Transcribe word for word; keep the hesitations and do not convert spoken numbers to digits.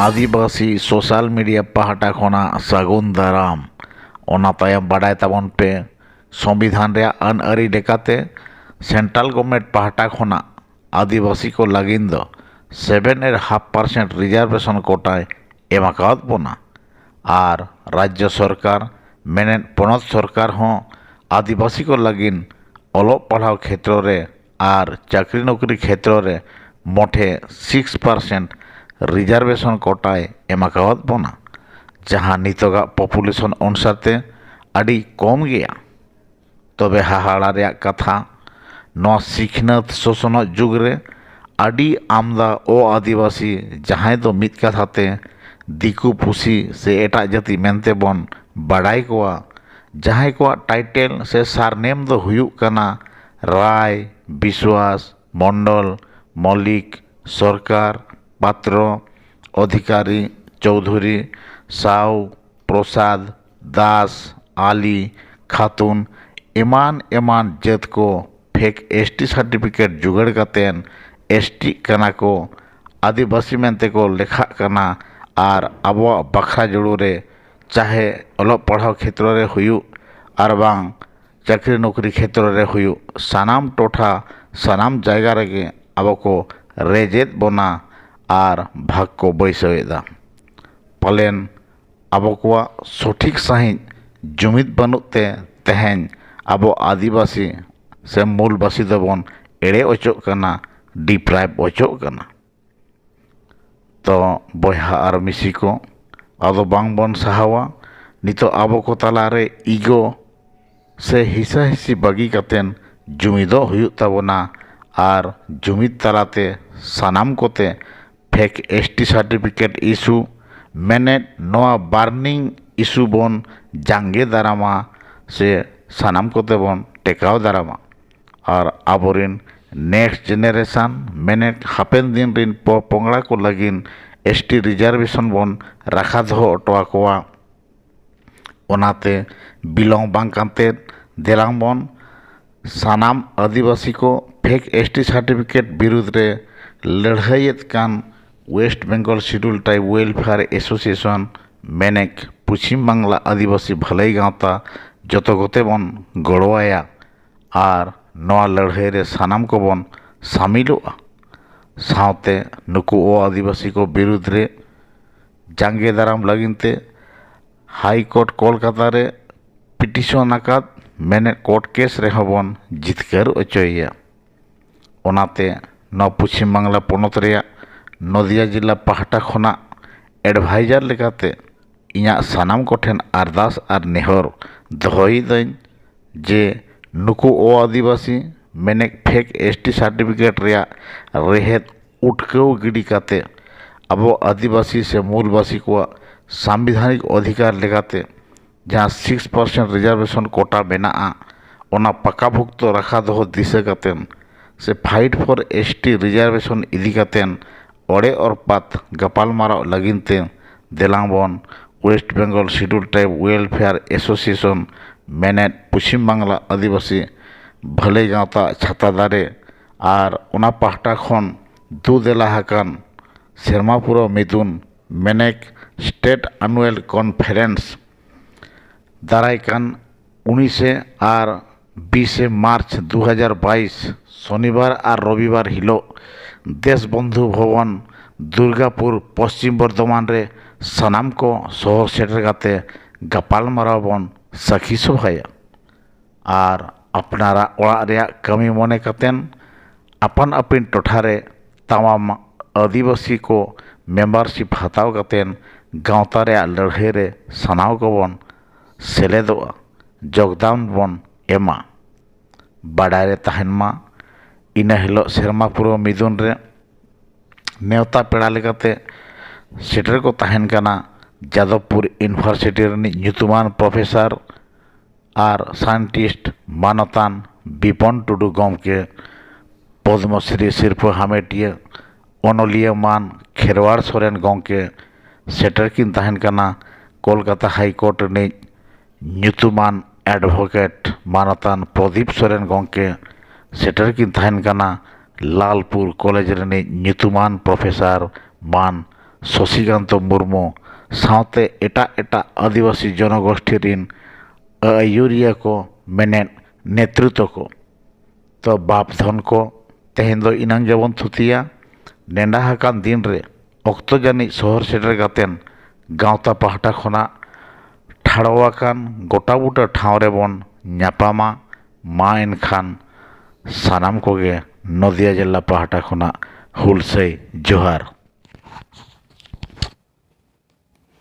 ᱟᱹᱫᱤᱵᱟᱹᱥᱤ social media ᱯᱟᱦᱴᱟ ᱠᱷᱚᱱᱟᱜ ᱥᱟᱹᱜᱩᱱ ᱫᱟᱨᱟᱢ᱾ ᱚᱱᱟ ᱛᱟᱭᱚᱢ ᱵᱟᱰᱟᱭ ᱛᱟᱵᱚᱱ ᱯᱮ, ᱥᱚᱝᱵᱤᱫᱷᱟᱱ ᱨᱮᱭᱟᱜ ᱟᱹᱱ ᱟᱹᱨᱤ ᱞᱮᱠᱟᱛᱮ ᱥᱮᱱᱴᱨᱟᱞ ᱜᱚᱵᱷᱢᱮᱱᱴ ᱯᱟᱦᱴᱟ ᱠᱷᱚᱱᱟᱜ ᱟᱹᱫᱤᱵᱟᱹᱥᱤ ᱠᱚ ᱞᱟᱹᱜᱤᱫ ᱫᱚ ᱥᱮᱵᱷᱮᱱ ᱮᱱᱰ ᱦᱟᱯ ᱯᱟᱨᱥᱮᱱᱴ ᱨᱤᱡᱟᱨᱵᱷᱮᱥᱚᱱ ᱠᱳᱴᱟᱭ ᱮᱢ ᱟᱠᱟᱣᱟᱫ ᱵᱚᱱᱟ᱾ ᱟᱨ ᱨᱟᱡᱽᱡᱚ ᱥᱚᱨᱠᱟᱨ, ᱢᱮᱱᱮᱫ ᱯᱚᱱᱚᱛ ᱥᱚᱨᱠᱟᱨ ᱦᱚᱸ ᱟᱹᱫᱤᱵᱟᱹᱥᱤ ᱠᱚ ᱞᱟᱹᱜᱤᱫ ᱚᱞᱚᱜ ᱯᱟᱲᱦᱟᱣ ᱠᱷᱮᱛᱨᱚ ᱨᱮ ᱟᱨ ᱪᱟᱹᱠᱨᱤ ᱱᱚᱠᱨᱤ ᱠᱷᱮᱛᱨᱚ ᱨᱮ ᱢᱚᱴᱷᱮ ᱥᱤᱠᱥ ᱯᱟᱨᱥᱮᱱᱴ ᱨᱤᱡᱟᱨᱵᱷᱮᱥᱚᱱ ᱠᱳᱴᱟᱭ ᱮᱢ ᱟᱠᱟᱣᱟᱫ ᱵᱚᱱᱟ, ᱡᱟᱦᱟᱸ ᱱᱤᱛᱚᱜᱟᱜ ᱯᱚᱯᱩᱞᱮᱥᱚᱱ ᱚᱱᱩᱥᱟᱨ ᱛᱮ ᱟᱹᱰᱤ ᱠᱚᱢ ᱜᱮᱭᱟ᱾ ᱛᱚᱵᱮ ᱦᱟᱦᱟᱲᱟ ᱨᱮᱭᱟᱜ ᱠᱟᱛᱷᱟ, ᱱᱚᱣᱟ ᱥᱤᱠᱷᱱᱟᱹᱛ ᱥᱚᱥᱚᱱᱚᱜ ᱡᱩᱜᱽ ᱨᱮ ᱟᱹᱰᱤ ᱟᱢᱫᱟ ᱚ ᱟᱹᱫᱤᱵᱟᱹᱥᱤ, ᱡᱟᱦᱟᱸᱭ ᱫᱚ ᱢᱤᱫ ᱠᱟᱛᱷᱟ ᱛᱮ ᱫᱤᱠᱩ ᱯᱩᱥᱤ ᱥᱮ ᱮᱴᱟᱜ ᱡᱟᱹᱛᱤ ᱢᱮᱱᱛᱮ ᱵᱚᱱ ᱵᱟᱰᱟᱭ ᱠᱚᱣᱟ, ᱡᱟᱦᱟᱸᱭ ᱠᱚᱣᱟᱜ ᱴᱟᱭᱴᱮᱞ ᱥᱮ ᱥᱟᱨᱱᱮᱢ ᱫᱚ ᱦᱩᱭᱩᱜ ᱠᱟᱱᱟ ᱨᱟᱭ, ᱵᱤᱥᱣᱟᱥ, ᱢᱚᱱᱰᱚᱞ, ᱢᱚᱞᱤᱠ, ᱥᱚᱨᱠᱟᱨ, ᱯᱟᱛᱨᱚ, ᱚᱫᱷᱤᱠᱟᱨᱤ, ᱪᱳᱣᱫᱷᱩᱨᱤ, ᱥᱟᱣ, ᱯᱨᱚᱥᱟᱫᱽ, ᱫᱟᱥ, ᱟᱞᱤ, ᱠᱷᱟᱛᱩᱱ, ᱮᱢᱟᱱ ᱮᱢᱟᱱ ᱡᱟᱹᱛ ᱠᱚ ᱯᱷᱮᱠ ᱮᱥ ᱴᱤ ᱥᱟᱨᱴᱤᱯᱷᱤᱠᱮᱴ ᱡᱩᱜᱟᱹᱲ ᱠᱟᱛᱮᱱ ᱮᱥ ᱴᱤᱜ ᱠᱟᱱᱟ ᱠᱚ, ᱟᱹᱫᱤᱵᱟᱹᱥᱤ ᱢᱮᱱᱛᱮ ᱠᱚ ᱞᱮᱠᱷᱟᱜ ᱠᱟᱱᱟ᱾ ᱟᱨ ᱟᱵᱚᱣᱟᱜ ᱵᱟᱠᱷᱨᱟ ᱡᱩᱲᱩ ᱨᱮ, ᱪᱟᱦᱮ ᱚᱞᱚᱜ ᱯᱟᱲᱦᱟᱣ ᱠᱷᱮᱛᱨᱚ ᱨᱮ ᱦᱩᱭᱩᱜ ᱟᱨ ᱵᱟᱝ ᱪᱟᱹᱠᱨᱤ ᱱᱚᱠᱨᱤ ᱠᱷᱮᱛᱨᱚ ᱨᱮ ᱦᱩᱭᱩᱜ, ᱥᱟᱱᱟᱢ ᱴᱚᱴᱷᱟ, ᱥᱟᱱᱟᱢ ᱡᱟᱭᱜᱟ ᱨᱮᱜᱮ ᱟᱵᱚ ᱠᱚ ᱨᱮᱡᱮᱫ ᱵᱚᱱᱟ ᱟᱨ ᱵᱷᱟᱜᱽ ᱠᱚ ᱵᱟᱹᱭᱥᱟᱹᱣᱮᱫᱟ᱾ ᱯᱟᱞᱮᱱ ᱟᱵᱚ ᱠᱚᱣᱟᱜ ᱥᱚᱴᱷᱤᱠ ᱥᱟᱺᱦᱤᱡ ᱡᱩᱢᱤᱫ ᱵᱟᱹᱱᱩᱜ ᱛᱮ ᱛᱮᱦᱮᱧ ᱟᱵᱚ ᱟᱹᱫᱤᱵᱟᱹᱥᱤ ᱥᱮ ᱢᱩᱞᱵᱟᱹᱥᱤ ᱫᱚᱵᱚᱱ ᱮᱲᱮ ᱚᱪᱚᱜ ᱠᱟᱱᱟ, ᱰᱤᱯᱨᱟᱭᱤᱵᱷ ᱚᱪᱚᱜ ᱠᱟᱱᱟ᱾ ᱛᱚ ᱵᱚᱭᱦᱟ ᱟᱨ ᱢᱤᱥᱤ ᱠᱚ, ᱟᱫᱚ ᱵᱟᱝ ᱵᱚᱱ ᱥᱟᱦᱟᱣᱟ᱾ ᱱᱤᱛᱚᱜ ᱟᱵᱚ ᱠᱚ ᱛᱟᱞᱟᱨᱮ ᱤᱜᱳ ᱥᱮ ᱦᱤᱥᱟᱹ ᱦᱤᱥᱤ ᱵᱟᱹᱜᱤ ᱠᱟᱛᱮᱱ ᱡᱩᱢᱤᱫᱚᱜ ᱦᱩᱭᱩᱜ ᱛᱟᱵᱚᱱᱟ᱾ ᱟᱨ ᱡᱩᱢᱤᱫ ᱛᱟᱞᱟᱛᱮ ᱥᱟᱱᱟᱢ ᱠᱚᱛᱮ ᱯᱷᱮᱠ ᱮᱥ ᱴᱤ ᱥᱟᱨᱴᱤᱯᱷᱤᱠᱮᱴ ᱤᱥᱩ, ᱢᱮᱱᱮᱫ ᱱᱚᱣᱟ ᱵᱟᱨᱱᱤᱝ ᱤᱥᱩ ᱵᱚᱱ ᱡᱟᱸᱜᱮ ᱫᱟᱨᱟᱢᱟ ᱥᱮ ᱥᱟᱱᱟᱢ ᱠᱚᱛᱮ ᱵᱚᱱ ᱴᱮᱠᱟᱣ ᱫᱟᱨᱟᱢᱟ᱾ ᱟᱨ ᱟᱵᱚᱨᱮᱱ ᱱᱮᱠᱥᱴ ᱡᱮᱱᱟᱨᱮᱥᱚᱱ, ᱢᱮᱱᱮᱫ ᱦᱟᱯᱮᱱ ᱫᱤᱱ ᱨᱮᱱ ᱯᱚ ᱯᱚᱝᱲᱟ ᱠᱚ ᱞᱟᱹᱜᱤᱫ ᱮᱥ ᱴᱤ ᱨᱤᱡᱟᱨᱵᱷᱮᱥᱚᱱ ᱵᱚᱱ ᱨᱟᱠᱷᱟ ᱫᱚᱦᱚ ᱦᱚᱴᱚ ᱟᱠᱚᱣᱟ᱾ ᱚᱱᱟᱛᱮ ᱵᱤᱞᱚᱢ ᱵᱟᱝ ᱠᱟᱛᱮ ᱫᱮᱞᱟᱝ ᱵᱚᱱ ᱥᱟᱱᱟᱢ ᱟᱹᱫᱤᱵᱟᱹᱥᱤ ᱠᱚ ᱯᱷᱮᱠ ᱮᱥ ᱴᱤ ᱥᱟᱨᱴᱤᱯᱷᱤᱠᱮᱴ ᱵᱤᱨᱩᱫᱽ ᱨᱮ ᱞᱟᱹᱲᱦᱟᱹᱭᱮᱫ ᱠᱟᱱ West Bengal Scheduled Tribe Welfare Association, ᱢᱮᱱᱮᱠ, Paschim Bangla ᱟᱹᱫᱤᱵᱟᱹᱥᱤ ᱵᱷᱟᱹᱞᱟᱹᱭ ᱜᱟᱶᱛᱟ ᱡᱚᱛᱚ ᱠᱚᱛᱮ ᱵᱚᱱ ᱜᱚᱲᱚᱣᱟᱭᱟ ᱟᱨ ᱱᱚᱣᱟ ᱞᱟᱹᱲᱦᱟᱹᱭ ᱨᱮ ᱥᱟᱱᱟᱢ ᱠᱚᱵᱚᱱ ᱥᱟᱢᱤᱞᱚᱜᱼᱟ᱾ ᱥᱟᱶᱛᱮ ᱱᱩᱠᱩ ᱚ ᱟᱹᱫᱤᱵᱟᱹᱥᱤ ᱠᱚ ᱵᱤᱨᱩᱫᱽ ᱨᱮ ᱡᱟᱸᱜᱮ ᱫᱟᱨᱟᱢ ᱞᱟᱹᱜᱤᱫ ᱛᱮ ᱦᱟᱭ ᱠᱳᱨᱴ ᱠᱳᱞᱠᱟᱛᱟ ᱨᱮ ᱯᱤᱴᱤᱥᱚᱱ ᱟᱠᱟᱫ ᱢᱮᱱᱮᱫ ᱠᱳᱨᱴ ᱠᱮᱥ ᱨᱮᱦᱚᱸ ᱵᱚᱱ ᱡᱤᱛᱠᱟᱹᱨ ᱚᱪᱚᱭᱮᱭᱟ᱾ ᱚᱱᱟᱛᱮ ᱱᱚᱣᱟ ᱯᱚᱪᱷᱤᱢ ᱵᱟᱝᱞᱟ ᱯᱚᱱᱚᱛ ᱨᱮᱭᱟᱜ ᱱᱚᱫᱤᱭᱟ ᱡᱮᱞᱟ ᱯᱟᱦᱴᱟ ᱠᱷᱚᱱᱟᱜ ᱮᱰᱵᱷᱟᱭᱡᱟᱨ ᱞᱮᱠᱟᱛᱮ ᱤᱧᱟᱹᱜ ᱥᱟᱱᱟᱢ ᱠᱚᱴᱷᱮᱱ ᱟᱨᱫᱟᱥ ᱟᱨ ᱱᱮᱦᱚᱨ ᱫᱚᱦᱚᱭᱮᱫᱟᱹᱧ ᱡᱮ ᱱᱩᱠᱩ ᱚ ᱟᱹᱫᱤᱵᱟᱹᱥᱤ ᱢᱮᱱᱮᱠ ᱯᱷᱮᱠ ᱮᱥ ᱴᱤ ᱥᱟᱨᱴᱤᱯᱷᱤᱠᱮᱴ ᱨᱮᱭᱟᱜ ᱨᱮᱦᱮᱫ ᱩᱴᱠᱟᱹᱣ ᱜᱤᱰᱤ ᱠᱟᱛᱮ ᱟᱵᱚ ᱟᱹᱫᱤᱵᱟᱹᱥᱤ ᱥᱮ ᱢᱩᱞᱵᱟᱹᱥᱤ ᱠᱚᱣᱟᱜ ᱥᱟᱝᱵᱤᱫᱷᱟᱱᱤᱠ ᱚᱫᱷᱤᱠᱟᱨ ᱞᱮᱠᱟᱛᱮ ᱡᱟᱦᱟᱸ ᱥᱤᱠᱥ ᱯᱟᱨᱥᱮᱱᱴ ᱨᱤᱡᱟᱨᱵᱷᱮᱥᱚᱱ ᱠᱳᱴᱟ ᱢᱮᱱᱟᱜᱼᱟ, ᱚᱱᱟ ᱯᱟᱠᱟᱵᱷᱩᱠᱛᱚ ᱨᱟᱠᱷᱟ ᱫᱚᱦᱚ ᱫᱤᱥᱟᱹ ᱠᱟᱛᱮᱱ ᱥᱮ fight for S T reservation ᱤᱫᱤ ᱠᱟᱛᱮᱱ ᱚᱲᱮ ᱚᱨᱯᱟᱛ ᱜᱟᱯᱟᱞᱢᱟᱨᱟᱣ ᱞᱟᱹᱜᱤᱫ ᱛᱮ ᱫᱮᱞᱟᱝ ᱵᱚᱱ west Bengal Sidul tribe welfare association ᱢᱮᱱᱮᱫ ᱯᱚᱪᱷᱤᱢ ᱵᱟᱝᱞᱟ ᱟᱹᱫᱤᱵᱟᱹᱥᱤ ᱵᱷᱟᱹᱞᱟᱹᱭ ᱜᱟᱶᱛᱟ ᱪᱷᱟᱛᱟ ᱫᱟᱨᱮ ᱟᱨ ᱚᱱᱟ ᱯᱟᱦᱴᱟ ᱠᱷᱚᱱ ᱫᱩ ᱫᱮᱞᱟ ᱟᱠᱟᱱ ᱥᱮᱨᱢᱟ ᱯᱩᱨᱟᱹᱣ ᱢᱤᱫᱩᱱ ᱢᱮᱱᱮᱠ ᱥᱴᱮᱴ ᱟᱱᱩᱣᱮᱞ ᱠᱚᱱᱯᱷᱟᱨᱮᱱᱥ ᱫᱟᱨᱟᱭ ᱠᱟᱱ ᱩᱱᱤᱥᱮ ᱟᱨ ᱵᱤᱥᱮ ᱢᱟᱨᱪ ᱫᱩ ᱦᱟᱡᱟᱨ ᱵᱟᱭᱤᱥ ᱥᱚᱱᱤᱵᱟᱨ ᱟᱨ ᱨᱚᱵᱤᱵᱟᱨ ᱦᱤᱞᱳᱜ ᱫᱮᱥ ᱵᱚᱱᱫᱷᱩ ᱵᱷᱚᱵᱚᱱ ᱫᱩᱨᱜᱟᱯᱩᱨ ᱯᱚᱥᱪᱤᱢ ᱵᱚᱨᱫᱷᱚᱢᱟᱱ ᱨᱮ ᱥᱟᱱᱟᱢ ᱠᱚ ᱥᱚᱦᱚᱨ ᱥᱮᱴᱮᱨ ᱠᱟᱛᱮ ᱜᱟᱯᱟᱞᱢᱟᱨᱟᱣ ᱵᱚᱱ ᱥᱟᱹᱠᱷᱤ ᱥᱚᱵᱷᱟᱭᱟ᱾ ᱟᱨ ᱟᱯᱱᱟᱨᱟᱜ ᱚᱲᱟᱜ ᱨᱮᱭᱟᱜ ᱠᱟᱹᱢᱤ ᱢᱚᱱᱮ ᱠᱟᱛᱮᱱ ᱟᱯᱟᱱ ᱟᱹᱯᱤᱱ ᱴᱚᱴᱷᱟ ᱨᱮ ᱛᱟᱢᱟᱢ ᱟᱹᱫᱤᱵᱟᱹᱥᱤ ᱠᱚ ᱢᱮᱢᱵᱟᱨᱥᱤᱯ ᱦᱟᱛᱟᱣ ᱠᱟᱛᱮᱱ ᱜᱟᱶᱛᱟ ᱨᱮᱭᱟᱜ ᱞᱟᱹᱲᱦᱟᱹᱭ ᱨᱮ ᱥᱟᱱᱟᱢ ᱠᱚᱵᱚᱱ ᱥᱮᱞᱮᱫᱚᱜᱼᱟ, ᱡᱳᱜᱽᱫᱟᱱ ᱵᱚᱱ ᱮᱢᱟ᱾ ᱵᱟᱰᱟᱭ ᱨᱮ ᱛᱟᱦᱮᱱ ᱢᱟ, ᱤᱱᱟᱹ ᱦᱤᱞᱳᱜ ᱥᱮᱨᱢᱟ ᱯᱩᱨᱟᱹᱣ ᱢᱤᱫᱩᱱ ᱨᱮ ᱱᱮᱣᱛᱟ ᱯᱮᱲᱟ ᱞᱮᱠᱟᱛᱮ ᱥᱮᱴᱮᱨ ᱠᱚ ᱛᱟᱦᱮᱱ ᱠᱟᱱᱟ ᱡᱟᱫᱚᱵᱽᱯᱩᱨ ᱤᱭᱩᱱᱤᱵᱷᱟᱨᱥᱤᱴᱤ ᱨᱤᱱᱤᱡ ᱧᱩᱛᱩᱢᱟᱱ ᱯᱨᱚᱯᱷᱮᱥᱚᱨ ᱟᱨ ᱥᱟᱭᱮᱱᱴᱤᱥᱴ ᱢᱟᱱᱚᱛᱟᱱ ᱵᱤᱯᱚᱱ ᱴᱩᱰᱩ ᱜᱚᱢᱠᱮ, ᱯᱚᱫᱽᱢᱚᱥᱨᱤ ᱥᱤᱨᱯᱟᱹ ᱦᱟᱢᱮᱴᱤᱭᱟᱹ ᱚᱱᱚᱞᱤᱭᱟᱹ ᱢᱟᱱ ᱠᱷᱮᱨᱣᱟᱲ ᱥᱚᱨᱮᱱ ᱜᱚᱢᱠᱮ, ᱥᱮᱴᱮᱨ ᱠᱤᱱ ᱛᱟᱦᱮᱱ ᱠᱟᱱᱟ ᱠᱳᱞᱠᱟᱛᱟ ᱦᱟᱭ ᱠᱳᱨᱴ ᱨᱤᱱᱤᱡ ᱧᱩᱛᱩᱢᱟᱱ ᱮᱰᱵᱷᱳᱠᱮᱴ ᱢᱟᱱᱚᱛᱟᱱ ᱯᱨᱚᱫᱤᱯ ᱥᱚᱨᱮᱱ ᱜᱚᱢᱠᱮ, ᱥᱮᱴᱮᱨ ᱠᱤᱱ ᱛᱟᱦᱮᱱ ᱠᱟᱱᱟ ᱞᱟᱞᱯᱩᱨ ᱠᱚᱞᱮᱡᱽ ᱨᱤᱱᱤᱡ ᱧᱩᱛᱩᱢᱟᱱ ᱯᱨᱚᱯᱷᱮᱥᱚᱨ ᱢᱟᱱ ᱥᱚᱥᱤᱠᱟᱱᱛᱚ ᱢᱩᱨᱢᱩ ᱥᱟᱶᱛᱮ ᱮᱴᱟᱜ ᱮᱴᱟᱜ ᱟᱹᱫᱤᱵᱟᱹᱥᱤ ᱡᱚᱱᱚᱜᱳᱥᱴᱷᱤ ᱨᱤᱱ ᱟᱹᱭᱩᱨᱤᱭᱟᱹ ᱠᱚ, ᱢᱮᱱᱮᱫ ᱱᱮᱛᱨᱤᱛᱚ ᱠᱚ᱾ ᱛᱚ ᱵᱟᱯ ᱫᱷᱚᱱ ᱠᱚ, ᱛᱮᱦᱮᱧ ᱫᱚ ᱤᱱᱟᱹᱝ ᱜᱮᱵᱚᱱ ᱛᱷᱩᱛᱤᱭᱟ᱾ ᱱᱮᱰᱟ ᱟᱠᱟᱱ ᱫᱤᱱ ᱨᱮ ᱚᱠᱛᱚ ᱡᱟᱹᱱᱤᱡ ᱥᱚᱦᱚᱨ ᱥᱮᱴᱮᱨ ᱠᱟᱛᱮᱱ ᱜᱟᱶᱛᱟ ᱯᱟᱦᱴᱟ ᱠᱷᱚᱱᱟᱜ ᱴᱷᱟᱲᱚ ᱟᱠᱟᱱ ᱜᱚᱴᱟ ᱵᱩᱴᱟᱹ ᱴᱷᱟᱶ ᱨᱮᱵᱚᱱ ᱧᱟᱯᱟᱢᱟ᱾ ᱢᱟ ᱮᱱᱠᱷᱟᱱ ᱥᱟᱱᱟᱢ ᱠᱚᱜᱮ ᱱᱚᱫᱤᱭᱟ ᱡᱮᱞᱟ ᱯᱟᱦᱴᱟ ᱠᱷᱚᱱᱟᱜ ᱦᱩᱞᱥᱟᱹᱭ ᱡᱚᱦᱟᱨ᱾